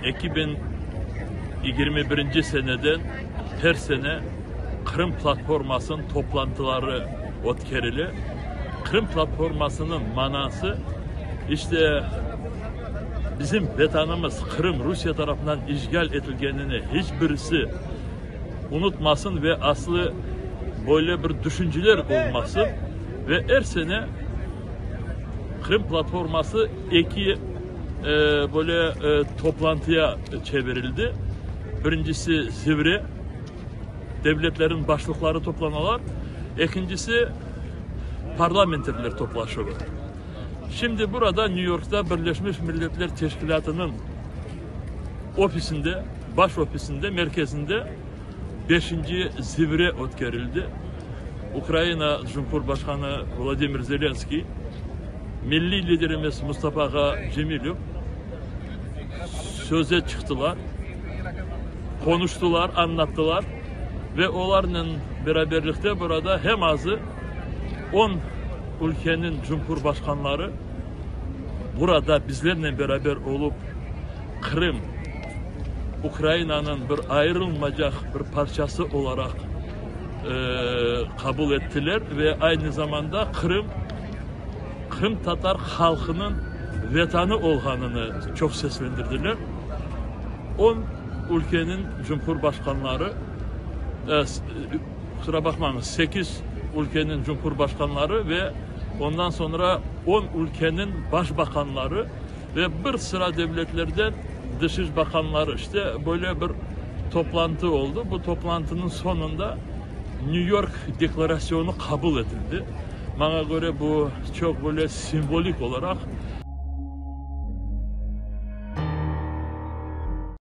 2021 seneden her sene Qırım platformasınıñ toplantıları ötkerile. Qırım platformasınıñ manası, işte, bizim Vetanımız Qırım Rusiye tarafından işğal etilgenini hiç birisi unutmasın ve aslı böyle bir düşünceler olmasın. Ve er sene Qırım platforması eki böyle toplantıya çevirildi. Birincisi zivre, devletlerin başlıqları toplanalar, ekincisi parlamenterler toplaşuvı. Şimdi burada New Yorkta Birleşmiş Milletler Teşkilâtınıñ ofisinde, baş ofisinde, merkezinde beşinci zivre ötkerildi. Ukraina Cumhurbaşqanı Vladimir Zelenskiy, milliy liderimiz Mustafa ağa Cemilev söze çıqtılar, qonuştılar, añlattılar ve olarnen beraberlikte burada hem azı on ülkeniñ cumhurbaşqanları burada bizlernen beraber olıp, Qırım Ukrainanıñ bir ayırılmacaq bir parçası olaraq qabul ettiler ve aynı zamanda Qırım qırımtatar halqınıñ Vetanı olğanını çoq seslendirdiler. On ülkeniñ cumhurbaşqanları, qusura baqmañız, sekiz ülkeniñ cumhurbaşqanları ve ondan soñra on ülkeniñ başbaqanları Ve bir sıra devletlerden dışış baqanları, işte, böyle bir toplantı oldı. Bu toplantınıñ soñunda New York deklarasyonı qabul etildi. Maña köre, bu çoq böyle simvolik olaraq.